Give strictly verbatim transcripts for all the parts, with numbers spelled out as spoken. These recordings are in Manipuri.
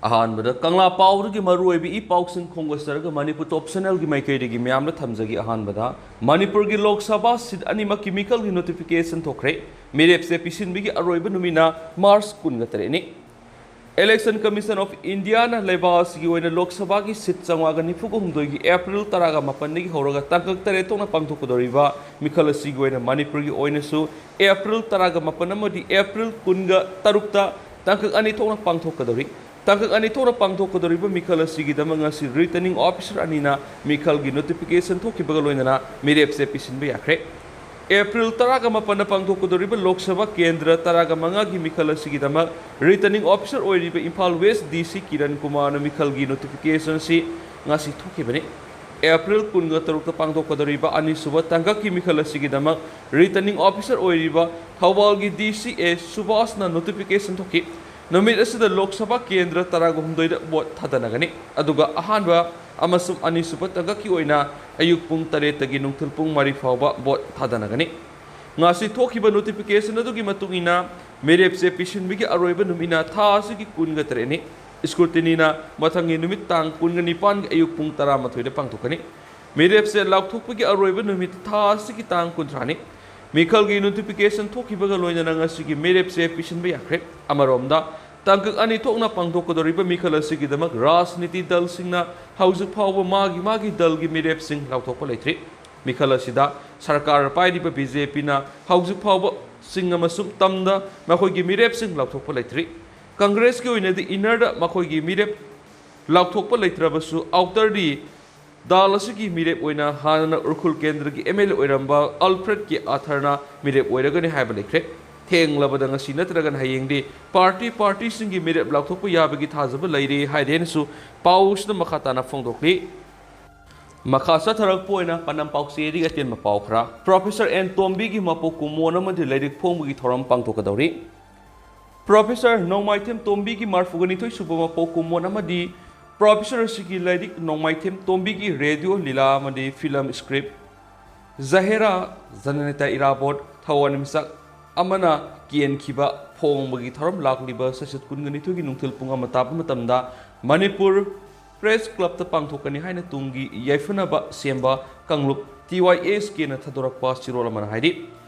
ꯑꯍꯥꯟꯕꯗ ꯀꯪꯂꯥ ꯄꯥꯎꯗꯒꯤ ꯃꯔꯨꯑꯣꯏꯕ ꯏ ꯄꯥꯎꯁꯤꯡ ꯈꯣꯝꯒꯠꯆꯔꯒ ꯃꯅꯤꯄꯨꯔ ꯇꯣꯞ ꯆꯦꯅꯦꯜꯒꯤ ꯃꯥꯏꯀꯩꯗꯒꯤ ꯃꯌꯥꯝꯗ ꯊꯝꯖꯒꯦ꯫ ꯑꯍꯥꯟꯕꯗ ꯃꯅꯤꯄꯨꯔꯒꯤ ꯂꯣꯛ ꯁꯚꯥ ꯁꯤꯠ ꯑꯅꯤꯃꯛꯀꯤ ꯃꯤꯈꯜꯒꯤ ꯅꯣꯇꯤꯐꯤꯀꯦꯁꯟ ꯊꯣꯛꯈ꯭ꯔꯦ꯫ ꯃꯤꯔꯦꯞꯁꯦ ꯄꯤꯁꯤꯟꯕꯒꯤ ꯑꯔꯣꯏꯕ ꯅꯨꯃꯤꯠꯅ ꯃꯥꯔꯆ ꯀꯨꯟꯒ ꯇꯔꯦꯠꯅꯤ꯫ Election Commission of Indiaꯅ ꯂꯩꯕꯥꯛ ꯑꯁꯤꯒꯤ ꯑꯣꯏꯅ ꯂꯣꯛ ꯁꯚꯥꯒꯤ ꯁꯤꯠ ꯆꯥꯝꯃꯉꯥꯒ ꯅꯤꯐꯨꯒ ꯍꯨꯝꯗꯣꯏꯒꯤ ꯑꯦꯄ꯭ꯔꯤꯜ ꯇꯔꯥꯒ ꯃꯥꯄꯟꯗꯒꯤ ꯍꯧꯔꯒ ꯇꯥꯡꯀꯛ ꯇꯔꯦꯠ ꯊꯣꯛꯅ ꯄꯥꯡꯊꯣꯛꯀꯗꯧꯔꯤꯕ ꯃꯤꯈꯜ ꯑꯁꯤꯒꯤ ꯑꯣꯏꯅ ꯃꯅꯤꯄꯨꯔꯒꯤ ꯑꯣꯏꯅꯁꯨ ꯑꯦꯄ꯭ꯔꯤꯜ ꯇꯔꯥꯒ ꯃꯥꯄꯟ ꯑꯃꯗꯤ ꯑꯦꯄ꯭ꯔꯤꯜ ꯀꯨꯟꯒ ꯇꯔꯨꯛꯇ ꯇꯥꯡꯀꯛ ꯑꯅꯤ ꯊꯣꯛꯅ ꯄꯥꯡꯊꯣꯛꯀꯗꯧꯔꯤ꯫ ꯇꯥꯡꯀꯛ ꯑꯅꯤ ꯊꯣꯛꯅ ꯄꯥꯡꯊꯣꯛꯀꯗꯧꯔꯤꯕ ꯃꯤꯈꯜ ꯑꯁꯤꯒꯤꯗꯃꯛ ꯉꯁꯤ ꯔꯤꯇꯔꯅꯤꯡ ꯑꯣꯐꯤꯁꯥꯔ ꯑꯅꯤꯅ ꯃꯤꯈꯜꯒꯤ ꯅꯣꯇꯤꯐꯤꯀꯦꯁꯟ ꯊꯣꯛꯈꯤꯕꯒ ꯂꯣꯏꯅꯅ ꯃꯤꯔꯦꯞꯁꯦ ꯄꯤꯁꯤꯟꯕ ꯌꯥꯈ꯭ꯔꯦ꯫ ꯑꯦꯄ꯭ꯔꯤꯜ ꯇꯔꯥꯒ ꯃꯥꯄꯟꯗ ꯄꯥꯡꯊꯣꯛꯀꯗꯧꯔꯤꯕ ꯂꯣꯛ ꯁꯚꯥ ꯀꯦꯟꯗ꯭ꯔ ꯇꯔꯥꯒ ꯃꯉꯥꯒꯤ ꯃꯤꯈꯜ ꯑꯁꯤꯒꯤꯗꯃꯛ ꯔꯤꯇꯔꯅꯤꯡ ꯑꯣꯐꯤꯁꯥꯔ ꯑꯣꯏꯔꯤꯕ ꯏꯝꯐꯥꯜ ꯋꯦꯁ ꯗꯤ ꯁꯤ ꯀꯤꯔꯟ ꯀꯨꯃꯥꯔꯅ ꯃꯤꯈꯜꯒꯤ ꯅꯣꯇꯤꯐꯤꯀꯦꯁꯟ ꯑꯁꯤ ꯉꯁꯤ ꯊꯣꯛꯈꯤꯕꯅꯤ꯫ ꯑꯦꯄ꯭ꯔꯤꯜ ꯀꯨꯟꯒ ꯇꯔꯨꯛꯇ ꯄꯥꯡꯊꯣꯛꯀꯗꯧꯔꯤꯕ ꯑꯅꯤꯁꯨꯕ ꯇꯥꯡꯀꯛꯀꯤ ꯃꯤꯈꯜ ꯑꯁꯤꯒꯤꯗꯃꯛ ꯔꯤꯇꯔꯅꯤꯡ ꯑꯣꯐꯤꯁꯥꯔ ꯑꯣꯏꯔꯤꯕ ꯊꯧꯕꯥꯜꯒꯤ ꯗꯤ ꯁꯤ ꯑꯦ ꯁꯨꯕꯥꯁꯅ ꯅꯣꯇꯤꯐꯤꯀꯦꯁꯟ ꯊꯣꯛꯈꯤ꯫ ꯅꯨꯃꯤꯠ ꯑꯁꯤꯗ ꯂꯣꯛ ꯁꯚꯥ ꯀꯦꯟꯗ꯭ꯔ ꯇꯔꯥꯒ ꯍꯨꯝꯗꯣꯏꯗ ꯚꯣꯠ ꯊꯥꯗꯅꯒꯅꯤ꯫ ꯑꯗꯨꯒ ꯑꯍꯥꯟꯕ ꯑꯃꯁꯨꯡ ꯑꯅꯤꯁꯨꯕ ꯇꯥꯡꯀꯛꯀꯤ ꯑꯣꯏꯅ ꯑꯌꯨꯛ ꯄꯨꯡ ꯇꯔꯦꯠꯇꯒꯤ ꯅꯨꯡꯊꯤꯜ ꯄꯨꯡ ꯃꯔꯤ ꯐꯥꯎꯕ ꯚꯣꯠ ꯊꯥꯗꯅꯒꯅꯤ꯫ ꯉꯁꯤ ꯊꯣꯛꯈꯤꯕ ꯅꯣꯇꯤꯐꯤꯀꯦꯁꯟ ꯑꯗꯨꯒꯤ ꯃꯇꯨꯡ ꯏꯟꯅ ꯃꯤꯔꯦꯞꯁꯦ ꯄꯤꯁꯤꯟꯕꯒꯤ ꯑꯔꯣꯏꯕ ꯅꯨꯃꯤꯠꯅ ꯊꯥ ꯑꯁꯤꯒꯤ ꯀꯨꯟꯒ ꯇꯔꯦꯠꯅꯤ꯫ ꯁ꯭ꯀ꯭ꯔꯨꯇꯤꯅꯤꯅ ꯃꯊꯪꯒꯤ ꯅꯨꯃꯤꯠ ꯇꯥꯡ ꯀꯨꯟꯒ ꯅꯤꯄꯥꯟꯒꯤ ꯑꯌꯨꯛ ꯄꯨꯡ ꯇꯔꯥꯃꯥꯊꯣꯏꯗ ꯄꯥꯡꯊꯣꯛꯀꯅꯤ꯫ ꯃꯤꯔꯦꯞꯁꯦ ꯂꯥꯎꯊꯣꯛꯄꯒꯤ ꯑꯔꯣꯏꯕ ꯅꯨꯃꯤꯠ ꯊꯥ ꯑꯁꯤꯒꯤ ꯇꯥꯡ ꯀꯨꯟꯊ꯭ꯔꯥꯅꯤ꯫ ꯃꯤꯈꯜꯒꯤ ꯅꯣꯇꯤꯐꯤꯀꯦꯁꯟ ꯊꯣꯛꯈꯤꯕꯒ ꯂꯣꯏꯅꯅ ꯉꯁꯤꯒꯤ ꯃꯤꯔꯦꯞꯁꯦ ꯄꯤꯁꯤꯟꯕ ꯌꯥꯈ꯭ꯔꯦ꯫ ꯑꯃꯔꯣꯝꯗ, ꯇꯥꯡꯀꯛ ꯑꯅꯤ ꯊꯣꯛꯅ ꯄꯥꯡꯊꯣꯛꯀꯗꯧꯔꯤꯕ ꯃꯤꯈꯜ ꯑꯁꯤꯒꯤꯗꯃꯛ ꯔꯥꯖꯅꯤꯇꯤ ꯗꯜꯁꯤꯡꯅ ꯍꯧꯖꯤꯛ ꯐꯥꯎꯕ ꯃꯥꯒꯤ ꯃꯥꯒꯤ ꯗꯜꯒꯤ ꯃꯤꯔꯦꯞꯁꯤꯡ ꯂꯥꯎꯊꯣꯛꯄ ꯂꯩꯇ꯭ꯔꯤ꯫ ꯃꯤꯈꯜ ꯑꯁꯤꯗ ꯁꯔꯀꯥꯔ ꯄꯥꯏꯔꯤꯕ ꯕꯤ ꯖꯦ ꯄꯤꯅ ꯍꯧꯖꯤꯛ ꯐꯥꯎꯕ ꯆꯤꯡ ꯑꯃꯁꯨꯡ ꯇꯝꯗ ꯃꯈꯣꯏꯒꯤ ꯃꯤꯔꯦꯞꯁꯤꯡ ꯂꯥꯎꯊꯣꯛꯄ ꯂꯩꯇ꯭ꯔꯤ꯫ ꯀꯪꯒ꯭ꯔꯦꯁꯀꯤ ꯑꯣꯏꯅꯗꯤ ꯏꯟꯅꯔꯗ ꯃꯈꯣꯏꯒꯤ ꯃꯤꯔꯦꯞ ꯂꯥꯎꯊꯣꯛꯄ ꯂꯩꯇ꯭ꯔꯕꯁꯨ, ꯑꯥꯎꯇꯔꯗꯤ ꯗꯥꯜ ꯑꯁꯤꯒꯤ ꯃꯤꯔꯦꯞ ꯑꯣꯏꯅ ꯍꯥꯟꯅꯅ ꯎꯔꯈꯨꯜ ꯀꯦꯟꯗ꯭ꯔꯒꯤ ꯑꯦꯝ ꯑꯦꯜ ꯑꯦ ꯑꯣꯏꯔꯝꯕ ꯑꯜꯐ꯭ꯔꯦꯗ ꯀꯦ ꯑꯥꯊꯔꯅ ꯃꯤꯔꯦꯞ ꯑꯣꯏꯔꯒꯅꯤ ꯍꯥꯏꯕ ꯂꯩꯈ꯭ꯔꯦ꯫ ꯊꯦꯡꯂꯕꯗ ꯉꯁꯤ ꯅꯠꯇ꯭ꯔꯒꯅ ꯍꯌꯦꯡꯗꯤ ꯄꯥꯔꯇꯤ ꯄꯥꯔꯇꯤꯁꯤꯡꯒꯤ ꯃꯤꯔꯦꯞ ꯂꯥꯎꯊꯣꯛꯄ ꯌꯥꯕꯒꯤ ꯊꯥꯖꯕ ꯂꯩꯔꯦ ꯍꯥꯏꯗꯦꯅꯁꯨ ꯄꯥꯎꯁꯤꯗ ꯃꯈꯥ ꯇꯥꯅ ꯐꯣꯡꯗꯣꯛꯂꯤ꯫ ꯃꯈꯥ ꯆꯠꯊꯔꯛꯄ ꯑꯣꯏꯅ ꯄꯥꯟꯗꯝ ꯄꯥꯎꯆꯦꯗꯒꯤ ꯑꯇꯦꯟꯕ ꯄꯥꯎ ꯈꯔ꯫ ꯄ꯭ꯔꯣꯐꯦꯁꯔ ꯑꯦꯟ ꯇꯣꯝꯕꯤꯒꯤ ꯃꯄꯣꯛ ꯀꯨꯝꯑꯣꯟ ꯑꯃꯗꯤ ꯂꯥꯏꯔꯤꯛ ꯐꯣꯡꯕꯒꯤ ꯊꯧꯔꯝ ꯄꯥꯡꯊꯣꯛꯀꯗꯧꯔꯤ꯫ ꯄ꯭ꯔꯣꯐꯦꯁꯔ ꯅꯣꯡꯃꯥꯏꯊꯦꯝ ꯇꯣꯝꯕꯤꯒꯤ ꯃꯔꯐꯨꯒ ꯅꯤꯊꯣꯏ ꯁꯨꯕ ꯃꯄꯣꯛ ꯀꯨꯝꯑꯣꯟ ꯑꯃꯗꯤ ꯄ꯭ꯔꯣꯐꯦꯁꯔ ꯑꯁꯤꯒꯤ ꯂꯥꯏꯔꯤꯛ ꯅꯣꯡꯃꯥꯏꯊꯦꯝ ꯇꯣꯝꯕꯤꯒꯤ ꯔꯦꯗꯤꯑꯣ ꯂꯤꯂꯥ ꯑꯃꯗꯤ ꯐꯤꯂꯝ ꯁ꯭ꯀ꯭ꯔꯤꯞ, ꯖꯍꯦꯔꯥ, ꯖꯅꯅꯦꯇꯥ ꯏꯔꯥꯕꯣꯠ, ꯊꯋꯥꯟꯃꯤꯆꯥꯛ ꯑꯃꯅ ꯀꯦꯟꯈꯤꯕ, ꯐꯣꯡꯕꯒꯤ ꯊꯧꯔꯝ ꯂꯥꯛꯂꯤꯕ ꯁꯦꯁꯟ ꯀꯨꯟꯒ ꯅꯤꯊꯣꯏꯒꯤ ꯅꯨꯡꯊꯤꯜ ꯄꯨꯡ ꯑꯃ ꯇꯥꯕ ꯃꯇꯝꯗ ꯃꯅꯤꯄꯨꯔ ꯄ꯭ꯔꯦꯁ ꯀ꯭ꯂꯕꯇ ꯄꯥꯡꯊꯣꯛꯀꯅꯤ ꯍꯥꯏꯅ ꯇꯨꯡꯒꯤ ꯌꯥꯏꯐꯅꯕ ꯁꯦꯝꯕ ꯀꯥꯡꯂꯨꯞ ꯇꯤ ꯋꯥꯏ ꯑꯦꯁ ꯀꯦꯅ ꯊꯥꯗꯣꯔꯛꯄ ꯆꯦꯔꯣꯜ ꯑꯃꯅ ꯍꯥꯏꯔꯤ꯫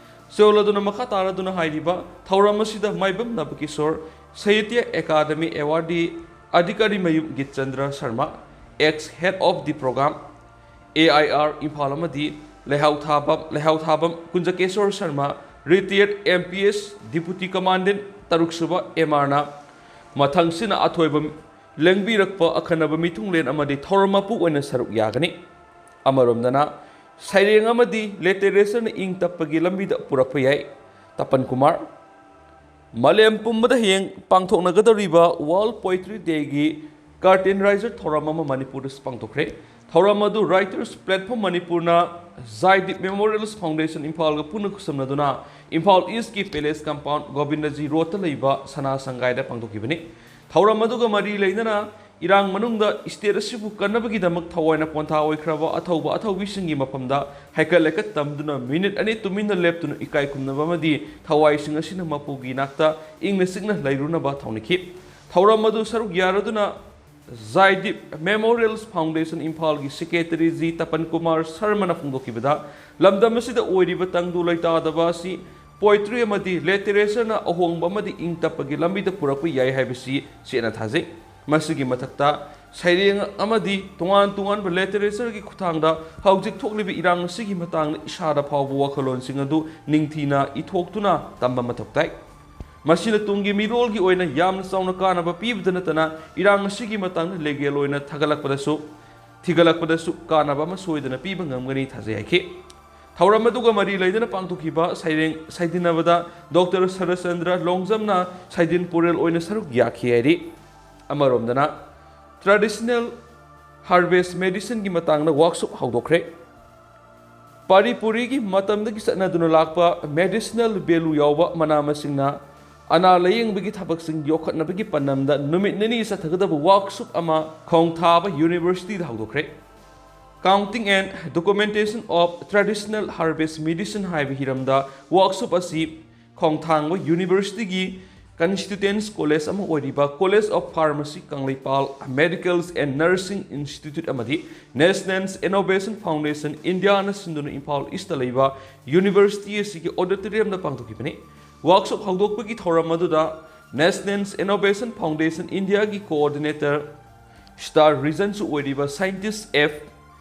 ꯆꯦꯔꯣꯜ ꯑꯗꯨꯅ ꯃꯈꯥ ꯇꯥꯔꯗꯨꯅ ꯍꯥꯏꯔꯤꯕ ꯊꯧꯔꯝ ꯑꯁꯤꯗ ꯃꯥꯏꯕꯝ ꯅꯕꯀꯤꯁꯣꯔ ꯁꯥꯍꯤꯇ꯭ꯌ academy awardee Adhikarimayum Gitchandra Sharma, ex head of the program, A I R Imphal ꯑꯃꯗꯤ ꯂꯩꯍꯥꯎꯊꯥꯕꯝ, ꯂꯩꯍꯥꯎꯊꯥꯕꯝ ꯀꯨꯟꯖꯀꯦꯁꯣꯔ Sharma, retired M P S, Deputy Commandant ꯇꯔꯨꯛ ꯁꯨꯕ ꯑꯦꯝ ꯑꯥꯔꯅ ꯃꯊꯪꯁꯤꯅ ꯑꯊꯣꯏꯕ ꯂꯦꯡꯕꯤꯔꯛꯄ ꯑꯈꯟꯅꯕ ꯃꯤꯊꯨꯡꯂꯦꯟ ꯑꯃꯗꯤ ꯊꯧꯔꯝ ꯃꯄꯨ ꯑꯣꯏꯅ ꯁꯔꯨꯛ ꯌꯥꯒꯅꯤ꯫ ꯑꯃꯔꯣꯝꯗꯅ ꯁꯩꯔꯦꯡ ꯑꯃꯗꯤ ꯂꯤꯇꯔꯦꯆꯔꯅ ꯏꯪ ꯇꯞꯄꯒꯤ ꯂꯝꯕꯤꯗ ꯄꯨꯔꯛꯄ ꯌꯥꯏ꯫ ꯇꯄꯟ ꯀꯨꯃꯥꯔ꯫ ꯃꯥꯂꯦꯝ ꯄꯨꯝꯕꯗ ꯍꯌꯦꯡ ꯄꯥꯡꯊꯣꯛꯅꯒꯗꯧꯔꯤꯕ World Poetry Dayꯒꯤ curtain raiser ꯊꯧꯔꯝ ꯑꯃ ꯃꯅꯤꯄꯨꯔꯗꯁꯨ ꯄꯥꯡꯊꯣꯛꯈ꯭ꯔꯦ꯫ ꯊꯧꯔꯝ ꯑꯗꯨ Writers Platform ꯃꯅꯤꯄꯨꯔꯅ ꯖꯥꯏꯗꯤꯞ Memorials Foundation ꯏꯝꯐꯥꯜꯒ ꯄꯨꯟꯅ ꯈꯨꯠꯁꯝꯅꯗꯨꯅ ꯏꯝꯐꯥꯜ ꯏꯁꯀꯤ ꯄꯦꯂꯦꯁ ꯀꯝꯄꯥꯎꯟ ꯒꯣꯕꯤꯟꯗꯖꯤ ꯔꯣꯗꯇ ꯂꯩꯕ ꯁꯅꯥ ꯁꯪꯒꯥꯏꯗ ꯄꯥꯡꯊꯣꯛꯈꯤꯕꯅꯤ꯫ ꯊꯧꯔꯝ ꯑꯗꯨꯒ ꯃꯔꯤ ꯂꯩꯅꯅ ꯏꯔꯥꯡ ꯃꯅꯨꯡꯗ ꯁ꯭ꯇꯦꯠ ꯑꯁꯤꯕꯨ ꯀꯟꯅꯕꯒꯤꯗꯃꯛ ꯊꯋꯥꯏꯅ ꯄꯣꯟꯊꯥ ꯑꯣꯏꯈ꯭ꯔꯕ ꯑꯊꯧꯕ ꯑꯊꯧꯕꯤꯁꯤꯡꯒꯤ ꯃꯐꯝꯗ ꯍꯩꯀꯠ ꯂꯩꯀꯠ ꯇꯝꯗꯨꯅ ꯃꯤꯅꯤꯠ ꯑꯅꯤ ꯇꯨꯃꯤꯟꯅ ꯂꯦꯞꯇꯨꯅ ꯏꯀꯥꯏ ꯈꯨꯝꯅꯕ ꯑꯃꯗꯤ ꯊꯋꯥꯏꯁꯤꯡ ꯑꯁꯤꯅ ꯃꯄꯨꯒꯤ ꯏꯅꯥꯛꯇ ꯏꯪꯅ ꯆꯤꯛꯅ ꯂꯩꯔꯨꯅꯕ ꯊꯧꯅꯤꯈꯤ꯫ ꯊꯧꯔꯝ ꯑꯗꯨ ꯁꯔꯨꯛ ꯌꯥꯔꯗꯨꯅ ꯖꯥꯏꯗꯤꯞ Memorials Foundation ꯏꯝꯐꯥꯜꯒꯤ ꯁꯦꯀ꯭ꯔꯦꯇꯔꯤ ꯖꯤ ꯇꯄꯟ ꯀꯨꯃꯥꯔ ꯁꯔꯃꯅ ꯐꯣꯡꯗꯣꯛꯈꯤꯕꯗ, ꯂꯝꯗꯝ ꯑꯁꯤꯗ ꯑꯣꯏꯔꯤꯕ ꯇꯪꯗꯨ ꯂꯩꯇꯥꯗꯕ ꯑꯁꯤ ꯄꯣꯏꯇ꯭ꯔꯤ ꯑꯃꯗꯤ ꯂꯤꯇꯔꯦꯆꯔꯅ ꯑꯍꯣꯡꯕ ꯑꯃꯗꯤ ꯏꯪ ꯇꯞꯄꯒꯤ ꯂꯝꯕꯤꯗ ꯄꯨꯔꯛꯄ ꯌꯥꯏ ꯍꯥꯏꯕꯁꯤ ꯆꯦꯠꯅ ꯊꯥꯖꯩ꯫ ꯃꯁꯤꯒꯤ ꯃꯊꯛꯇ, ꯁꯩꯔꯦꯡ ꯑꯃꯗꯤ ꯇꯣꯉꯥꯟ ꯇꯣꯉꯥꯟꯕ ꯂꯤꯇꯔꯦꯆꯔꯒꯤ ꯈꯨꯠꯊꯥꯡꯗ ꯍꯧꯖꯤꯛ ꯊꯣꯛꯂꯤꯕ ꯏꯔꯥꯡ ꯑꯁꯤꯒꯤ ꯃꯇꯥꯡꯗ ꯏꯁꯥꯗ ꯐꯥꯎꯕ ꯋꯥꯈꯜꯂꯣꯟꯁꯤꯡ ꯑꯗꯨ ꯅꯤꯡꯊꯤꯅ ꯏꯊꯣꯛꯇꯨꯅ ꯇꯝꯕ ꯃꯊꯧ ꯇꯥꯏ꯫ ꯃꯁꯤꯅ ꯇꯨꯡꯒꯤ ꯃꯤꯔꯣꯜꯒꯤ ꯑꯣꯏꯅ ꯌꯥꯝꯅ ꯆꯥꯎꯅ ꯀꯥꯟꯅꯕ ꯄꯤꯕꯗ ꯅꯠꯇꯅ, ꯏꯔꯥꯡ ꯑꯁꯤꯒꯤ ꯃꯇꯥꯡꯗ ꯂꯦꯒꯦꯜ ꯑꯣꯏꯅ ꯊꯥꯒꯠꯂꯛꯄꯗꯁꯨ, ꯊꯤꯒꯠꯂꯛꯄꯗꯁꯨ ꯀꯥꯟꯅꯕ ꯑꯃ ꯁꯣꯏꯗꯅ ꯄꯤꯕ ꯉꯝꯒꯅꯤ ꯊꯥꯖꯩ ꯍꯥꯏꯈꯤ꯫ ꯊꯧꯔꯝ ꯑꯗꯨꯒ ꯃꯔꯤ ꯂꯩꯅꯅ ꯄꯥꯡꯊꯣꯛꯈꯤꯕ ꯁꯩꯔꯦꯡ ꯁꯩꯗꯤꯟꯅꯕꯗ ꯗꯣꯛꯇꯔ ꯁꯔꯠꯆꯟꯗ꯭ꯔ ꯂꯣꯡꯖꯝꯅ ꯁꯩꯗꯤꯟ ꯄꯨꯔꯦꯜ ꯑꯣꯏꯅ ꯁꯔꯨꯛ ꯌꯥꯈꯤ ꯍꯥꯏꯔꯤ꯫ ꯑꯃꯔꯣꯝꯗꯅ, traditional harvest medicineꯒꯤ ꯃꯇꯥꯡꯗ ꯋꯥꯛꯁꯣꯞ ꯍꯧꯗꯣꯛꯈ꯭ꯔꯦ꯫ ꯄꯥꯔꯤ ꯄꯨꯔꯤꯒꯤ ꯃꯇꯝꯗꯒꯤ ꯆꯠꯅꯗꯨꯅ ꯂꯥꯛꯄ medicinal value ꯌꯥꯎꯕ ꯃꯅꯥ ꯃꯁꯤꯡꯅ ꯑꯅꯥ ꯂꯥꯌꯦꯡꯕꯒꯤ ꯊꯕꯛꯁꯤꯡ ꯌꯣꯛꯈꯠꯅꯕꯒꯤ ꯄꯥꯟꯗꯝꯗ ꯅꯨꯃꯤꯠ ꯅꯤꯅꯤ ꯆꯠꯊꯒꯗꯕ ꯋꯥꯛꯁꯣꯞ ꯑꯃ ꯈꯣꯡꯊꯥꯕ ꯌꯨꯅꯤꯚꯔꯁꯤꯇꯤꯗ ꯍꯧꯗꯣꯛꯈ꯭ꯔꯦ꯫ Counting and Documentation of Traditional Harvest Medicine ꯍꯥꯏꯕ ꯍꯤꯔꯝꯗ ꯋꯥꯛꯁꯣꯞ ꯑꯁꯤ ꯈꯣꯡꯊꯥꯡꯕ ꯌꯨꯅꯤꯚꯔꯁꯤꯇꯤꯒꯤ ꯀꯟꯁꯇꯤꯇ꯭ꯌꯨꯌꯦꯟꯁ ꯀꯣꯂꯦꯖ ꯑꯃ ꯑꯣꯏꯔꯤꯕ College of Pharmacy ꯀꯪꯂꯩꯄꯥꯜ, Medicals and Nursing Institute ꯑꯃꯗꯤ National Innovation Foundation Indiaꯅ ꯁꯤꯟꯗꯨꯅ ꯏꯝꯐꯥꯜ ꯏꯁꯇ ꯂꯩꯕ ꯌꯨꯅꯤꯚꯔꯁꯤꯇꯤ ꯑꯁꯤꯒꯤ ꯑꯣꯗꯤꯇꯣꯔꯤꯌꯝꯗ ꯄꯥꯡꯊꯣꯛꯈꯤꯕꯅꯤ꯫ ꯋꯥꯔꯛꯁꯣꯞ ꯍꯧꯗꯣꯛꯄꯒꯤ ꯊꯧꯔꯝ ꯑꯗꯨꯗ National Innovation Foundation Indiaꯒꯤ coordinator star regionꯁꯨ ꯑꯣꯏꯔꯤꯕ scientist F,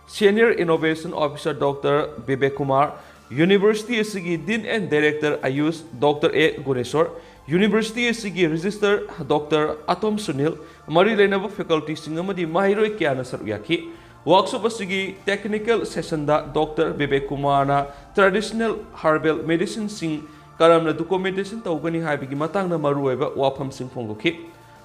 Senior Innovation Officer Doctor Bibek Kumar, university ꯑꯁꯤꯒꯤ Dean and Director Ayush Doctor A Guneshor, university ꯑꯁꯤꯒꯤ Registrar Doctor ꯑꯇꯣꯝ ꯁꯨꯅꯤꯜ, ꯃꯔꯤ ꯂꯩꯅꯕ facultyꯁꯤꯡ ꯑꯃꯗꯤ ꯃꯍꯩꯔꯣꯏ ꯀꯌꯥꯅ ꯁꯔꯨꯛ ꯌꯥꯈꯤ꯫ ꯋꯥꯔꯛꯁꯣꯞ ꯑꯁꯤꯒꯤ technical sessionꯗ Doctor ꯕꯤꯕꯦꯛ ꯀꯨꯃꯥꯔꯅ traditional herbal medicineꯁꯤꯡ ꯀꯔꯝꯅ documentation ꯇꯧꯒꯅꯤ ꯍꯥꯏꯕꯒꯤ ꯃꯇꯥꯡꯗ ꯃꯔꯨꯑꯣꯏꯕ ꯋꯥꯐꯝꯁꯤꯡ ꯐꯣꯡꯗꯣꯛꯈꯤ꯫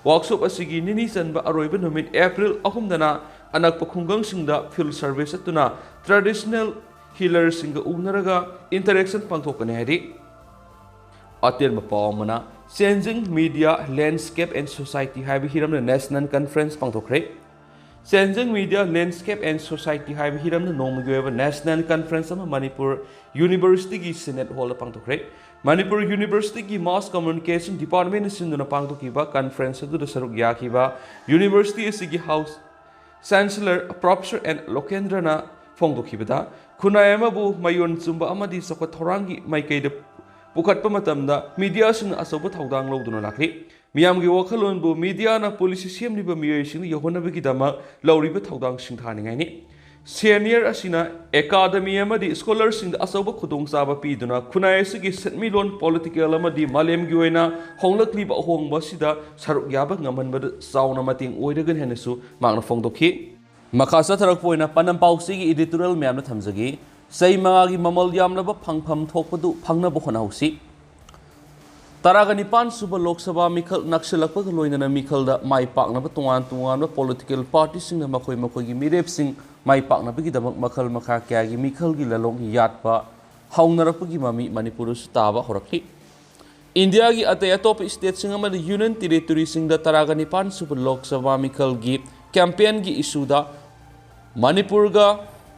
ꯋꯥꯔꯛꯁꯣꯞ ꯑꯁꯤꯒꯤ ꯅꯤꯅꯤ ꯆꯟꯕ ꯑꯔꯣꯏꯕ ꯅꯨꯃꯤꯠ April ꯑꯍꯨꯝꯗꯅ ꯑꯅꯛꯄ ꯈꯨꯡꯒꯪꯁꯤꯡꯗ field survey ꯆꯠꯇꯨꯅ traditional healerꯁꯤꯡꯒ ꯎꯅꯔꯒ interaction ꯄꯥꯡꯊꯣꯛꯀꯅꯤ ꯍꯥꯏꯔꯤ꯫ ꯑꯇꯦꯟꯕ ꯄꯥꯎ ꯑꯃꯅ, Changing Media Landscape and Society ꯍꯥꯏꯕ ꯍꯤꯔꯝꯗ National Conference ꯄꯥꯡꯊꯣꯛꯈ꯭ꯔꯦ꯫ Changing Media Landscape and Society ꯍꯥꯏꯕ ꯍꯤꯔꯝꯗ ꯅꯣꯡꯃꯒꯤ ꯑꯣꯏꯕ National Conference ꯑꯃ ꯃꯅꯤꯄꯨꯔ ꯌꯨꯅꯤꯚꯔꯁꯤꯇꯤꯒꯤ Senate Hallꯗ ꯄꯥꯡꯊꯣꯛꯈ꯭ꯔꯦ꯫ ꯃꯅꯤꯄꯨꯔ ꯌꯨꯅꯤꯚꯔꯁꯤꯇꯤꯒꯤ Mass Communication Departmentꯅ ꯁꯤꯟꯗꯨꯅ ꯄꯥꯡꯊꯣꯛꯈꯤꯕ conference ꯑꯗꯨꯗ ꯁꯔꯨꯛ ꯌꯥꯈꯤꯕ ꯌꯨꯅꯤꯚꯔꯁꯤꯇꯤ ꯑꯁꯤꯒꯤ House Chancellor Professor ꯑꯦꯟ ꯂꯣꯀꯦꯟꯗ꯭ꯔꯅ ꯐꯣꯡꯗꯣꯛꯈꯤꯕꯗ, ꯈꯨꯟꯅꯥꯏ ꯑꯃꯕꯨ ꯃꯌꯣꯟ ꯆꯨꯝꯕ ꯑꯃꯗꯤ ꯆꯥꯎꯈꯠ ꯊꯧꯔꯥꯡꯒꯤ ꯃꯥꯏꯀꯩꯗ ꯄꯨꯈꯠꯄ ꯃꯇꯝꯗ mediaꯁꯤꯡꯅ ꯑꯆꯧꯕ ꯊꯧꯗꯥꯡ ꯂꯧꯗꯨꯅ ꯂꯥꯛꯂꯤ꯫ ꯃꯤꯌꯥꯝꯒꯤ ꯋꯥꯈꯜꯂꯣꯟꯕꯨ mediaꯅ policy ꯁꯦꯝꯂꯤꯕ ꯃꯤꯑꯣꯏꯁꯤꯡꯅ ꯌꯧꯍꯟꯅꯕꯒꯤꯗꯃꯛ ꯂꯧꯔꯤꯕ ꯊꯧꯗꯥꯡ ꯁꯤꯡꯊꯥꯅꯤꯡꯉꯥꯏꯅꯤ꯫ Senior ꯑꯁꯤꯅ academy ꯑꯃꯗꯤ scholarꯁꯤꯡꯗ ꯑꯆꯧꯕ ꯈꯨꯗꯣꯡꯆꯥꯕ ꯄꯤꯗꯨꯅ ꯈꯨꯟꯅꯥꯏ ꯑꯁꯤꯒꯤ ꯁꯦꯟꯃꯤꯠꯂꯣꯟ, political ꯑꯃꯗꯤ ꯃꯥꯂꯦꯝꯒꯤ ꯑꯣꯏꯅ ꯍꯣꯡꯂꯛꯂꯤꯕ ꯑꯍꯣꯡꯕ ꯑꯁꯤꯗ ꯁꯔꯨꯛ ꯌꯥꯕ ꯉꯝꯍꯟꯕꯗ ꯆꯥꯎꯅ ꯃꯇꯦꯡ ꯑꯣꯏꯔꯒꯅꯤ ꯍꯥꯏꯅꯁꯨ ꯃꯍꯥꯛꯅ ꯐꯣꯡꯗꯣꯛꯈꯤ꯫ ꯃꯈꯥ ꯆꯠꯊꯔꯛꯄ ꯑꯣꯏꯅ ꯄꯥꯟꯗꯝ ꯄꯥꯎꯆꯦꯒꯤ editorial ꯃꯌꯥꯝꯅ ꯊꯝꯖꯒꯦ꯫ ꯆꯍꯤ ꯃꯉꯥꯒꯤ ꯃꯃꯜ ꯌꯥꯝꯂꯕ ꯐꯪꯐꯝ ꯊꯣꯛꯄꯗꯨ ꯐꯪꯅꯕ ꯍꯣꯠꯅꯍꯧꯁꯤ꯫ ꯇꯔꯥꯒ ꯅꯤꯄꯥꯟ ꯁꯨꯕ ꯂꯣꯛ ꯁꯚꯥ ꯃꯤꯈꯜ ꯅꯛꯁꯤꯜꯂꯛꯄꯒ ꯂꯣꯏꯅꯅ ꯃꯤꯈꯜꯗ ꯃꯥꯏ ꯄꯥꯛꯅꯕ ꯇꯣꯉꯥꯟ ꯇꯣꯉꯥꯟꯕ political partyꯁꯤꯡꯅ ꯃꯈꯣꯏ ꯃꯈꯣꯏꯒꯤ ꯃꯤꯔꯦꯞꯁꯤꯡ ꯃꯥꯏ ꯄꯥꯛꯅꯕꯒꯤꯗꯃꯛ ꯃꯈꯜ ꯃꯈꯥ ꯀꯌꯥꯒꯤ ꯃꯤꯈꯜꯒꯤ ꯂꯥꯂꯣꯡ ꯌꯥꯠꯄ ꯍꯧꯅꯔꯛꯄꯒꯤ ꯃꯃꯤ ꯃꯅꯤꯄꯨꯔꯗꯁꯨ ꯇꯥꯕ ꯍꯧꯔꯛꯂꯤ꯫ ꯏꯟꯗꯤꯌꯥꯒꯤ ꯑꯇꯩ ꯑꯇꯣꯞꯄ stateꯁꯤꯡ ꯑꯃꯗꯤ Union Territoryꯁꯤꯡꯗ ꯇꯔꯥꯒ ꯅꯤꯄꯥꯟ ꯁꯨꯕ ꯂꯣꯛ ꯁꯚꯥ ꯃꯤꯈꯜꯒꯤ campaignꯒꯤ issueꯗ ꯃꯅꯤꯄꯨꯔꯒ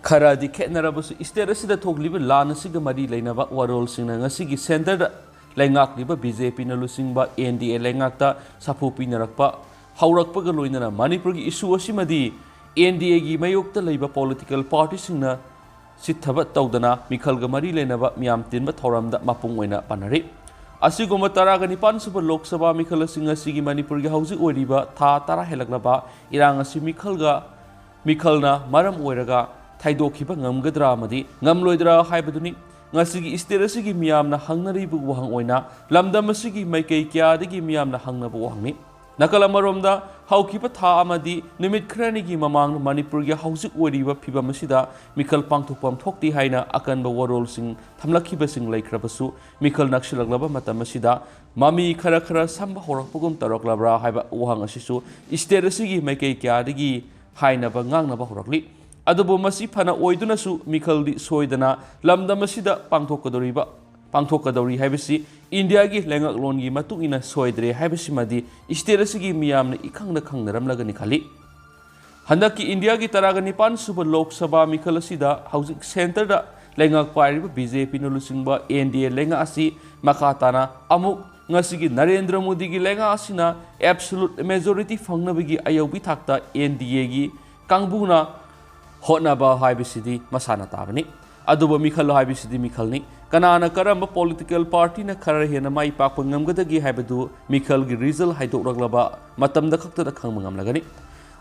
ꯈꯔꯗꯤ ꯈꯦꯠꯅꯔꯕꯁꯨ, state ꯑꯁꯤꯗ ꯊꯣꯛꯂꯤꯕ ꯂꯥꯟ ꯑꯁꯤꯒ ꯃꯔꯤ ꯂꯩꯅꯕ ꯋꯥꯔꯣꯜꯁꯤꯡꯅ ꯉꯁꯤꯒꯤ centreꯗ ꯂꯩꯉꯥꯛꯂꯤꯕ ꯕꯤ ꯖꯦ ꯄꯤꯅ ꯂꯨꯆꯤꯡꯕ ꯑꯦꯟ ꯗꯤ ꯑꯦ ꯂꯩꯉꯥꯛꯇ ꯁꯥꯐꯨ ꯄꯤꯅꯔꯛꯄ ꯍꯧꯔꯛꯄꯒ ꯂꯣꯏꯅꯅ ꯃꯅꯤꯄꯨꯔꯒꯤ issue ꯑꯁꯤꯃꯗꯤ ꯑꯦꯟ ꯗꯤ ꯑꯦꯒꯤ ꯃꯥꯌꯣꯛꯇ ꯂꯩꯕ political partyꯁꯤꯡꯅ ꯆꯤꯠꯊꯕ ꯇꯧꯗꯅ ꯃꯤꯈꯜꯒ ꯃꯔꯤ ꯂꯩꯅꯕ ꯃꯤꯌꯥꯝ ꯇꯤꯟꯕ ꯊꯧꯔꯝꯗ ꯃꯄꯨꯡ ꯑꯣꯏꯅ ꯄꯥꯟꯅꯔꯤ꯫ ꯑꯁꯤꯒꯨꯝꯕ ꯇꯔꯥꯒ ꯅꯤꯄꯥꯟ ꯁꯨꯕ ꯂꯣꯛ ꯁꯚꯥ ꯃꯤꯈꯜ ꯑꯁꯤ ꯉꯁꯤꯒꯤ ꯃꯅꯤꯄꯨꯔꯒꯤ ꯍꯧꯖꯤꯛ ꯑꯣꯏꯔꯤꯕ ꯊꯥ ꯇꯔꯥ ꯍꯦꯜꯂꯛꯂꯕ ꯏꯔꯥꯡ ꯑꯁꯤ ꯃꯤꯈꯜꯒ, ꯃꯤꯈꯜꯅ ꯃꯔꯝ ꯑꯣꯏꯔꯒ ꯊꯩꯗꯣꯛꯈꯤꯕ ꯉꯝꯒꯗ꯭ꯔꯥ ꯑꯃꯗꯤ ꯉꯝꯂꯣꯏꯗ꯭ꯔꯥ ꯍꯥꯏꯕꯗꯨꯅꯤ꯫ ꯉꯁꯤꯒꯤ state ꯑꯁꯤꯒꯤ ꯃꯤꯌꯥꯝꯅ ꯍꯪꯅꯔꯤꯕ ꯋꯥꯍꯪ ꯑꯣꯏꯅ ꯂꯝꯗꯝ ꯑꯁꯤꯒꯤ ꯃꯥꯏꯀꯩ ꯀꯌꯥꯗꯒꯤ ꯃꯤꯌꯥꯝꯅ ꯍꯪꯅꯕ ꯋꯥꯍꯪꯅꯤ꯫ ꯅꯥꯀꯜ ꯑꯃꯔꯣꯝꯗ, ꯍꯧꯈꯤꯕ ꯊꯥ ꯑꯃꯗꯤ ꯅꯨꯃꯤꯠ ꯈꯔꯅꯤꯒꯤ ꯃꯃꯥꯡꯗ ꯃꯅꯤꯄꯨꯔꯒꯤ ꯍꯧꯖꯤꯛ ꯑꯣꯏꯔꯤꯕ ꯐꯤꯕꯝ ꯑꯁꯤꯗ ꯃꯤꯈꯜ ꯄꯥꯡꯊꯣꯛꯐꯝ ꯊꯣꯛꯇꯦ ꯍꯥꯏꯅ ꯑꯀꯟꯕ ꯋꯥꯔꯣꯜꯁꯤꯡ ꯊꯝꯂꯛꯈꯤꯕꯁꯤꯡ ꯂꯩꯈ꯭ꯔꯕꯁꯨ, ꯃꯤꯈꯜ ꯅꯛꯁꯤꯜꯂꯛꯂꯕ ꯃꯇꯝ ꯑꯁꯤꯗ ꯃꯃꯤ ꯈꯔ ꯈꯔ ꯁꯝꯕ ꯍꯧꯔꯛꯄꯒꯨꯝ ꯇꯧꯔꯛꯂꯕ꯭ꯔꯥ ꯍꯥꯏꯕ ꯋꯥꯍꯪ ꯑꯁꯤꯁꯨ state ꯑꯁꯤꯒꯤ ꯃꯥꯏꯀꯩ ꯀꯌꯥꯗꯒꯤ ꯍꯥꯏꯅꯕ ꯉꯥꯡꯅꯕ ꯍꯧꯔꯛꯂꯤ꯫ ꯑꯗꯨꯕꯨ ꯃꯁꯤ ꯐꯅ ꯑꯣꯏꯗꯨꯅꯁꯨ, ꯃꯤꯈꯜꯗꯤ ꯁꯣꯏꯗꯅ ꯂꯝꯗꯝ ꯑꯁꯤꯗ ꯄꯥꯡꯊꯣꯛꯀꯗꯧꯔꯤꯕ, ꯄꯥꯡꯊꯣꯛꯀꯗꯧꯔꯤ ꯍꯥꯏꯕꯁꯤ ꯏꯟꯗꯤꯌꯥꯒꯤ ꯂꯩꯉꯥꯛꯂꯣꯟꯒꯤ ꯃꯇꯨꯡ ꯏꯟꯅ ꯁꯣꯏꯗ꯭ꯔꯦ ꯍꯥꯏꯕꯁꯤꯃꯗꯤ state ꯑꯁꯤꯒꯤ ꯃꯤꯌꯥꯝꯅ ꯏꯈꯪꯗ ꯈꯪꯅꯔꯝꯂꯒꯅꯤ ꯈꯜꯂꯤ꯫ ꯍꯟꯗꯛꯀꯤ ꯏꯟꯗꯤꯌꯥꯒꯤ ꯇꯔꯥꯒ ꯅꯤꯄꯥꯟ ꯁꯨꯕ ꯂꯣꯛ ꯁꯚꯥ ꯃꯤꯈꯜ ꯑꯁꯤꯗ ꯍꯧꯖꯤꯛ centreꯗ ꯂꯩꯉꯥꯛ ꯄꯥꯏꯔꯤꯕ ꯕꯤ ꯖꯦ ꯄꯤꯅ ꯂꯨꯆꯤꯡꯕ ꯑꯦꯟ ꯗꯤ ꯑꯦ ꯂꯩꯉꯥꯛ ꯑꯁꯤ ꯃꯈꯥ ꯇꯥꯅ ꯑꯃꯨꯛ ꯉꯁꯤꯒꯤ ꯅꯔꯦꯟꯗ꯭ꯔ ꯃꯣꯗꯤꯒꯤ ꯂꯩꯉꯥꯛ ꯑꯁꯤꯅ absolute majority ꯐꯪꯅꯕꯒꯤ ꯑꯌꯧꯕꯤ ꯊꯥꯛꯇ ꯑꯦꯟ ꯗꯤ ꯑꯦꯒꯤ ꯀꯥꯡꯕꯨꯅ ꯍꯣꯠꯅꯕ ꯍꯥꯏꯕꯁꯤꯗꯤ ꯃꯁꯥꯅ ꯇꯥꯕꯅꯤ꯫ ꯑꯗꯨꯕꯨ ꯃꯤꯈꯜ ꯍꯥꯏꯕꯁꯤꯗꯤ ꯃꯤꯈꯜꯅꯤ꯫ ꯀꯅꯥꯅ ꯀꯔꯝꯕ political partyꯅ ꯈꯔ ꯍꯦꯟꯅ ꯃꯥꯏ ꯄꯥꯛꯄ ꯉꯝꯒꯗꯒꯦ ꯍꯥꯏꯕꯗꯨ ꯃꯤꯈꯜꯒꯤ result ꯍꯥꯏꯗꯣꯛꯂꯛꯂꯕ ꯃꯇꯝꯗ ꯈꯛꯇꯗ ꯈꯪꯕ ꯉꯝꯂꯒꯅꯤ꯫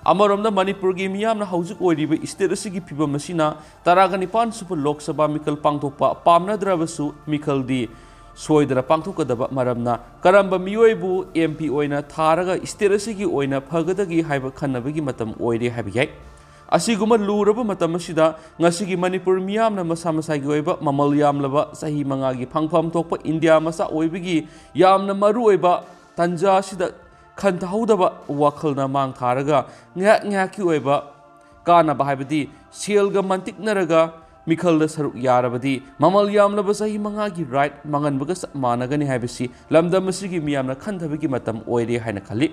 ꯑꯃꯔꯣꯝꯗ ꯃꯅꯤꯄꯨꯔꯒꯤ ꯃꯤꯌꯥꯝꯅ ꯍꯧꯖꯤꯛ ꯑꯣꯏꯔꯤꯕ state ꯑꯁꯤꯒꯤ ꯐꯤꯕꯝ ꯑꯁꯤꯅ ꯇꯔꯥꯒ ꯅꯤꯄꯥꯟ ꯁꯨꯕ ꯂꯣꯛ ꯁꯚꯥ ꯃꯤꯈꯜ ꯄꯥꯡꯊꯣꯛꯄ ꯄꯥꯝꯅꯗ꯭ꯔꯕꯁꯨ ꯃꯤꯈꯜꯗꯤ ꯁꯣꯏꯗꯅ ꯄꯥꯡꯊꯣꯛꯀꯗꯕ ꯃꯔꯝꯅ ꯀꯔꯝꯕ ꯃꯤꯑꯣꯏꯕꯨ ꯑꯦꯝ ꯄꯤ ꯑꯣꯏꯅ ꯊꯥꯔꯒ state ꯑꯁꯤꯒꯤ ꯑꯣꯏꯅ ꯐꯒꯗꯒꯦ ꯍꯥꯏꯕ ꯈꯟꯅꯕꯒꯤ ꯃꯇꯝ ꯑꯣꯏꯔꯦ ꯍꯥꯏꯕ ꯌꯥꯏ꯫ ꯑꯁꯤꯒꯨꯝꯕ ꯂꯨꯔꯕ ꯃꯇꯝ ꯑꯁꯤꯗ ꯉꯁꯤꯒꯤ ꯃꯅꯤꯄꯨꯔ ꯃꯤꯌꯥꯝꯅ ꯃꯁꯥ ꯃꯁꯥꯒꯤ ꯑꯣꯏꯕ ꯃꯃꯜ ꯌꯥꯝꯂꯕ ꯆꯍꯤ ꯃꯉꯥꯒꯤ ꯐꯪꯐꯝ ꯊꯣꯛꯄ ꯏꯟꯗꯤꯌꯥ ꯃꯆꯥ ꯑꯣꯏꯕꯒꯤ ꯌꯥꯝꯅ ꯃꯔꯨꯑꯣꯏꯕ ꯇꯥꯟꯖꯥ ꯑꯁꯤꯗ ꯈꯟꯊꯍꯧꯗꯕ ꯋꯥꯈꯜꯅ ꯃꯥꯡ ꯊꯥꯔꯒ ꯉꯥꯏꯍꯥꯛ ꯉꯥꯏꯍꯥꯛꯀꯤ ꯑꯣꯏꯕ ꯀꯥꯟꯅꯕ, ꯍꯥꯏꯕꯗꯤ ꯁꯦꯜꯒ ꯃꯟꯇꯤꯛꯅꯔꯒ ꯃꯤꯈꯜꯗ ꯁꯔꯨꯛ ꯌꯥꯔꯕꯗꯤ ꯃꯃꯜ ꯌꯥꯝꯂꯕ ꯆꯍꯤ ꯃꯉꯥꯒꯤ right ꯃꯥꯡꯍꯟꯕꯒ ꯆꯞ ꯃꯥꯟꯅꯒꯅꯤ ꯍꯥꯏꯕꯁꯤ ꯂꯝꯗꯝ ꯑꯁꯤꯒꯤ ꯃꯤꯌꯥꯝꯅ ꯈꯟꯊꯕꯒꯤ ꯃꯇꯝ ꯑꯣꯏꯔꯦ ꯍꯥꯏꯅ ꯈꯜꯂꯤ꯫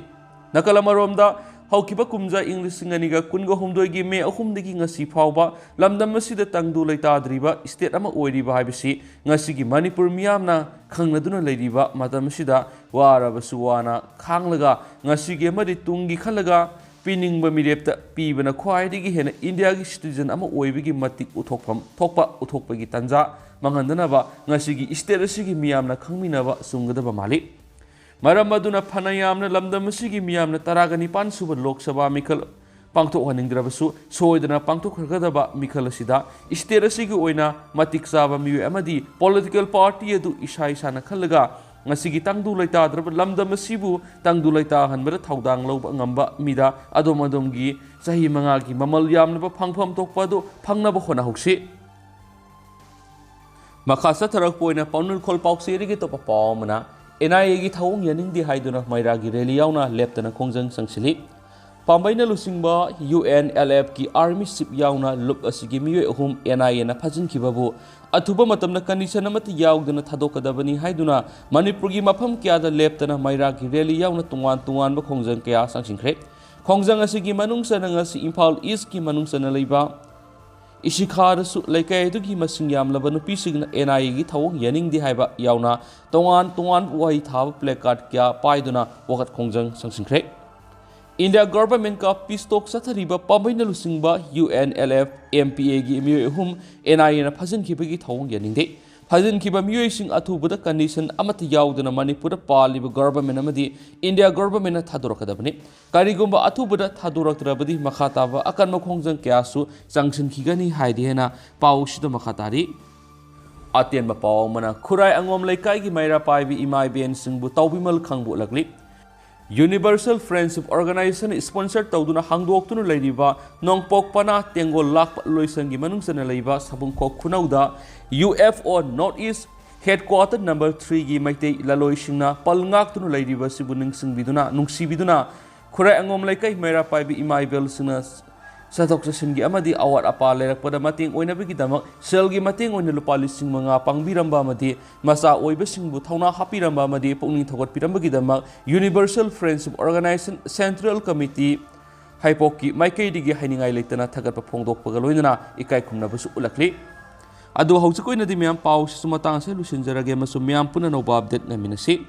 ꯅꯥꯀꯜ ꯑꯃꯔꯣꯝꯗ, ꯍꯧꯈꯤꯕ ꯀꯨꯝꯖꯥ ꯏꯪ ꯂꯤꯁꯤꯡ ꯑꯅꯤꯒ ꯀꯨꯟꯒ ꯍꯨꯝꯗꯣꯏꯒꯤ ꯃꯦ ꯑꯍꯨꯝꯗꯒꯤ ꯉꯁꯤ ꯐꯥꯎꯕ ꯂꯝꯗꯝ ꯑꯁꯤꯗ ꯇꯪꯗꯨ ꯂꯩꯇꯥꯗ꯭ꯔꯤꯕ state ꯑꯃ ꯑꯣꯏꯔꯤꯕ ꯍꯥꯏꯕꯁꯤ ꯉꯁꯤꯒꯤ ꯃꯅꯤꯄꯨꯔ ꯃꯤꯌꯥꯝꯅ ꯈꯪꯅꯗꯨꯅ ꯂꯩꯔꯤꯕ ꯃꯇꯝ ꯑꯁꯤꯗ ꯋꯥꯔꯕꯁꯨ ꯋꯥꯅ ꯈꯥꯡꯂꯒ ꯉꯁꯤꯒꯤ ꯑꯃꯗꯤ ꯇꯨꯡꯒꯤ ꯈꯜꯂꯒ ꯄꯤꯅꯤꯡꯕ ꯃꯤꯔꯦꯞꯇ ꯄꯤꯕꯅ ꯈ꯭ꯋꯥꯏꯗꯒꯤ ꯍꯦꯟꯅ ꯏꯟꯗꯤꯌꯥꯒꯤ citizen ꯑꯃ ꯑꯣꯏꯕꯒꯤ ꯃꯇꯤꯛ ꯎꯠꯊꯣꯛꯐꯝ ꯊꯣꯛꯄ ꯎꯠꯊꯣꯛꯄꯒꯤ ꯇꯥꯟꯖꯥ ꯃꯥꯡꯍꯟꯗꯅꯕ ꯉꯁꯤꯒꯤ state ꯑꯁꯤꯒꯤ ꯃꯤꯌꯥꯝꯅ ꯈꯪꯃꯤꯟꯅꯕ ꯆꯨꯝꯒꯗꯕ ꯃꯥꯜꯂꯤ꯫ ꯃꯔꯝ ꯑꯗꯨꯅ ꯐꯅ ꯌꯥꯝꯅ ꯂꯝꯗꯝ ꯑꯁꯤꯒꯤ ꯃꯤꯌꯥꯝꯅ ꯇꯔꯥꯒ ꯅꯤꯄꯥꯟ ꯁꯨꯕ ꯂꯣꯛ ꯁꯚꯥ ꯃꯤꯈꯜ ꯄꯥꯡꯊꯣꯛꯍꯟꯅꯤꯡꯗ꯭ꯔꯕꯁꯨ ꯁꯣꯏꯗꯅ ꯄꯥꯡꯊꯣꯛꯈ꯭ꯔꯒꯗꯕ ꯃꯤꯈꯜ ꯑꯁꯤꯗ state ꯑꯁꯤꯒꯤ ꯑꯣꯏꯅ ꯃꯇꯤꯛ ꯆꯥꯕ ꯃꯤꯑꯣꯏ ꯑꯃꯗꯤ political party ꯑꯗꯨ ꯏꯁꯥ ꯏꯁꯥꯅ ꯈꯜꯂꯒ ꯉꯁꯤꯒꯤ ꯇꯪꯗꯨ ꯂꯩꯇꯥꯗ꯭ꯔꯕ ꯂꯝꯗꯝ ꯑꯁꯤꯕꯨ ꯇꯪꯗꯨ ꯂꯩꯇꯥꯍꯟꯕꯗ ꯊꯧꯗꯥꯡ ꯂꯧꯕ ꯉꯝꯕ ꯃꯤꯗ ꯑꯗꯣꯝ ꯑꯗꯣꯝꯒꯤ ꯆꯍꯤ ꯃꯉꯥꯒꯤ ꯃꯃꯜ ꯌꯥꯝꯂꯕ ꯐꯪꯐꯝ ꯊꯣꯛꯄ ꯑꯗꯨ ꯐꯪꯅꯕ ꯍꯣꯠꯅꯍꯧꯁꯤ꯫ ꯃꯈꯥ ꯆꯠꯊꯔꯛꯄ ꯑꯣꯏꯅ ꯄꯥꯎꯅꯨꯡꯈꯣꯜ ꯄꯥꯎꯆꯦꯗꯒꯤ ꯑꯇꯣꯞꯄ ꯄꯥꯎ ꯑꯃꯅ, NIAꯒꯤ ꯊꯧꯑꯣꯡ ꯌꯥꯅꯤꯡꯗꯦ ꯍꯥꯏꯗꯨꯅ ꯃꯩꯔꯥꯒꯤ rally ꯌꯥꯎꯅ ꯂꯦꯞꯇꯅ ꯈꯣꯡꯖꯪ ꯆꯪꯁꯤꯜꯂꯤ꯫ ꯄꯥꯝꯕꯩꯅ ꯂꯨꯆꯤꯡꯕ UNLFꯀꯤ army chief ꯌꯥꯎꯅ ꯂꯨꯞ ꯑꯁꯤꯒꯤ ꯃꯤꯑꯣꯏ ꯑꯍꯨꯝ NIAꯅ ꯐꯥꯖꯤꯟꯈꯤꯕꯕꯨ ꯑꯊꯨꯕ ꯃꯇꯝꯗ condition ꯑꯃꯠꯇ ꯌꯥꯎꯗꯅ ꯊꯥꯗꯣꯛꯀꯗꯕꯅꯤ ꯍꯥꯏꯗꯨꯅ ꯃꯅꯤꯄꯨꯔꯒꯤ ꯃꯐꯝ ꯀꯌꯥꯗ ꯂꯦꯞꯇꯅ ꯃꯩꯔꯥꯒꯤ rally ꯌꯥꯎꯅ ꯇꯣꯉꯥꯟ ꯇꯣꯉꯥꯟꯕ ꯈꯣꯡꯖꯪ ꯀꯌꯥ ꯆꯪꯁꯤꯟꯈ꯭ꯔꯦ꯫ ꯈꯣꯡꯖꯪ ꯑꯁꯤꯒꯤ ꯃꯅꯨꯡ ꯆꯟꯅ ꯉꯁꯤ ꯏꯝꯐꯥꯜ Eastꯀꯤ ꯃꯅꯨꯡ ꯆꯟꯅ ꯂꯩꯕ ꯏꯁꯤꯈꯥꯗꯁꯨ ꯂꯩꯀꯥꯏ ꯑꯗꯨꯒꯤ ꯃꯁꯤꯡ ꯌꯥꯝꯂꯕ ꯅꯨꯄꯤꯁꯤꯡꯅ NIAꯒꯤ ꯊꯧꯑꯣꯡ ꯌꯥꯅꯤꯡꯗꯦ ꯍꯥꯏꯕ ꯌꯥꯎꯅ ꯇꯣꯉꯥꯟ ꯇꯣꯉꯥꯟꯕ ꯋꯥꯍꯩ ꯊꯥꯕ placard ꯀꯌꯥ ꯄꯥꯏꯗꯨꯅ ꯋꯥꯀꯠ ꯈꯣꯡꯖꯪ ꯆꯪꯁꯤꯟꯈ꯭ꯔꯦ꯫ India governmentꯀ peace talk ꯆꯠꯊꯔꯤꯕ ꯄꯥꯝꯕꯩꯅ ꯂꯨꯆꯤꯡꯕ UNLF MPAꯒꯤ ꯃꯤꯑꯣꯏ ꯑꯍꯨꯝ NIAꯅ ꯐꯥꯖꯤꯟꯈꯤꯕꯒꯤ ꯊꯧꯑꯣꯡ ꯌꯥꯅꯤꯡꯗꯦ꯫ ꯐꯥꯖꯤꯟꯈꯤꯕ ꯃꯤꯑꯣꯏꯁꯤꯡ ꯑꯊꯨꯕꯗ condition ꯑꯃꯠꯇ ꯌꯥꯎꯗꯅ ꯃꯅꯤꯄꯨꯔꯗ ꯄꯥꯜꯂꯤꯕ government ꯑꯃꯗꯤ India governmentꯅ ꯊꯥꯗꯣꯔꯛꯀꯗꯕꯅꯤ꯫ ꯀꯔꯤꯒꯨꯝꯕ ꯑꯊꯨꯕꯗ ꯊꯥꯗꯣꯔꯛꯇ꯭ꯔꯕꯗꯤ ꯃꯈꯥ ꯇꯥꯕ ꯑꯀꯟꯕ ꯈꯣꯡꯖꯪ ꯀꯌꯥꯁꯨ ꯆꯪꯁꯤꯟꯈꯤꯒꯅꯤ ꯍꯥꯏꯗꯤ ꯍꯦꯟꯅ ꯄꯥꯎꯁꯤꯗ ꯃꯈꯥ ꯇꯥꯔꯤ꯫ ꯑꯇꯦꯟꯕ ꯄꯥꯎ ꯑꯃꯅ, ꯈꯨꯔꯥꯏ ꯑꯉꯣꯝ ꯂꯩꯀꯥꯏꯒꯤ ꯃꯩꯔꯥ ꯄꯥꯏꯕꯤ ꯏꯃꯥ ꯏꯕꯦꯟꯁꯤꯡꯕꯨ ꯇꯥꯎꯕꯤꯃꯜ ꯈꯪꯕ ꯎꯠꯂꯛꯂꯤ꯫ Universal Friendship Organization sponsor ꯇꯧꯗꯨꯅ ꯍꯥꯡꯗꯣꯛꯇꯨꯅ ꯂꯩꯔꯤꯕ ꯅꯣꯡꯄꯣꯛ ꯄꯅꯥ ꯇꯦꯡꯒꯣꯜ ꯂꯥꯛꯄ ꯂꯣꯏꯁꯪꯒꯤ ꯃꯅꯨꯡ ꯆꯟꯅ ꯂꯩꯕ ꯁꯥꯕꯨꯡꯈꯣꯛ ꯈꯨꯅꯧꯗ UFO North East headquarter number threeꯒꯤ Meitei ꯂꯂꯣꯏꯁꯤꯡꯅ ꯄꯜ ꯉꯥꯛꯇꯨꯅ ꯂꯩꯔꯤꯕ ꯑꯁꯤꯕꯨ ꯅꯤꯡꯁꯤꯡꯕꯤꯗꯨꯅ, ꯅꯨꯡꯁꯤꯕꯤꯗꯨꯅ ꯈꯨꯔꯥꯏ ꯑꯉꯣꯝ ꯂꯩꯀꯥꯏ ꯃꯩꯔꯥ ꯄꯥꯏꯕꯤ ꯏꯃꯥ ꯏꯕꯦꯜꯁꯤꯡꯅ ꯆꯠꯊꯣꯛ ꯆꯠꯁꯤꯟꯒꯤ ꯑꯃꯗꯤ ꯑꯋꯥꯠ ꯑꯄꯥ ꯂꯩꯔꯛꯄꯗ ꯃꯇꯦꯡ ꯑꯣꯏꯅꯕꯒꯤꯗꯃꯛ ꯁꯦꯜꯒꯤ ꯃꯇꯦꯡ ꯑꯣꯏꯅ ꯂꯨꯄꯥ ꯂꯤꯁꯤꯡ ꯃꯉꯥ ꯄꯥꯡꯕꯤꯔꯝꯕ ꯑꯃꯗꯤ ꯃꯆꯥ ꯑꯣꯏꯕꯁꯤꯡꯕꯨ ꯊꯧꯅꯥ ꯍꯥꯞꯄꯤꯔꯝꯕ ꯑꯃꯗꯤ ꯄꯨꯛꯅꯤꯡ ꯊꯧꯒꯠꯄꯤꯔꯝꯕꯒꯤꯗꯃꯛ Universal Friendship Organization Central Committee ꯍꯩꯄꯣꯛꯀꯤ ꯃꯥꯏꯀꯩꯗꯒꯤ ꯍꯥꯏꯅꯤꯡꯉꯥꯏ ꯂꯩꯇꯅ ꯊꯥꯒꯠꯄ ꯐꯣꯡꯗꯣꯛꯄꯒ ꯂꯣꯏꯅꯅ ꯏꯀꯥꯏ ꯈꯨꯝꯅꯕꯁꯨ ꯎꯠꯂꯛꯂꯤ꯫ ꯑꯗꯨ ꯍꯧꯖꯤꯛ ꯑꯣꯏꯅꯗꯤ ꯃꯌꯥꯝ ꯄꯥꯎꯁꯤꯁꯨ ꯃꯇꯥꯡ ꯑꯁꯤꯗ ꯂꯣꯏꯁꯤꯟꯖꯔꯒꯦ ꯑꯃꯁꯨꯡ ꯃꯌꯥꯝ ꯄꯨꯟꯅ ꯑꯅꯧꯕ update ꯉꯥꯏꯃꯤꯟꯅꯁꯤ꯫